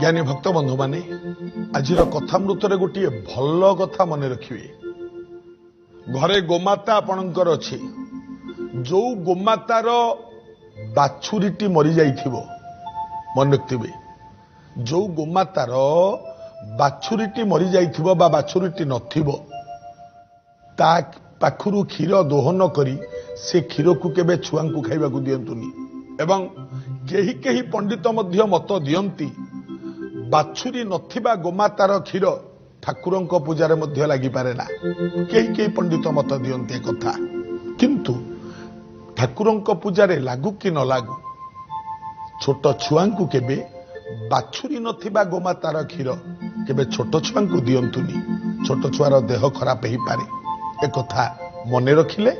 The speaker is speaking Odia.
ଜ୍ଞାନୀ ଭକ୍ତ ବନ୍ଧୁମାନେ, ଆଜିର କଥାମୃତରେ ଗୋଟିଏ ଭଲ କଥା ମନେ ରଖିବେ। ଘରେ ଗୋମାତା ଆପଣଙ୍କର ଅଛି, ଯୋଉ ଗୋମାତାର ବାଛୁରୀଟି ମରିଯାଇଥିବ, ମନେ ରଖିଥିବେ, ଯୋଉ ଗୋମାତାର ବାଛୁରୀଟି ମରିଯାଇଥିବ ବା ବାଛୁରୀଟି ନଥିବ, ତା ପାଖରୁ କ୍ଷୀର ଦୋହନ କରି ସେ କ୍ଷୀରକୁ କେବେ ଛୁଆଙ୍କୁ ଖାଇବାକୁ ଦିଅନ୍ତୁନି। ଏବଂ କେହି କେହି ପଣ୍ଡିତ ମଧ୍ୟ ମତ ଦିଅନ୍ତି, ବାଛୁରୀ ନଥିବା ଗୋମାତାର କ୍ଷୀର ଠାକୁରଙ୍କ ପୂଜାରେ ମଧ୍ୟ ଲାଗିପାରେ ନା। କେହି କେହି ପଣ୍ଡିତ ମତ ଦିଅନ୍ତି ଏ କଥା। କିନ୍ତୁ ଠାକୁରଙ୍କ ପୂଜାରେ ଲାଗୁ କି ନ ଲାଗୁ, ଛୋଟ ଛୁଆଙ୍କୁ କେବେ ବାଛୁରୀ ନଥିବା ଗୋମାତାର କ୍ଷୀର କେବେ ଛୋଟ ଛୁଆଙ୍କୁ ଦିଅନ୍ତୁନି। ଛୋଟ ଛୁଆର ଦେହ ଖରାପ ହେଇପାରେ। ଏକଥା ମନେ ରଖିଲେ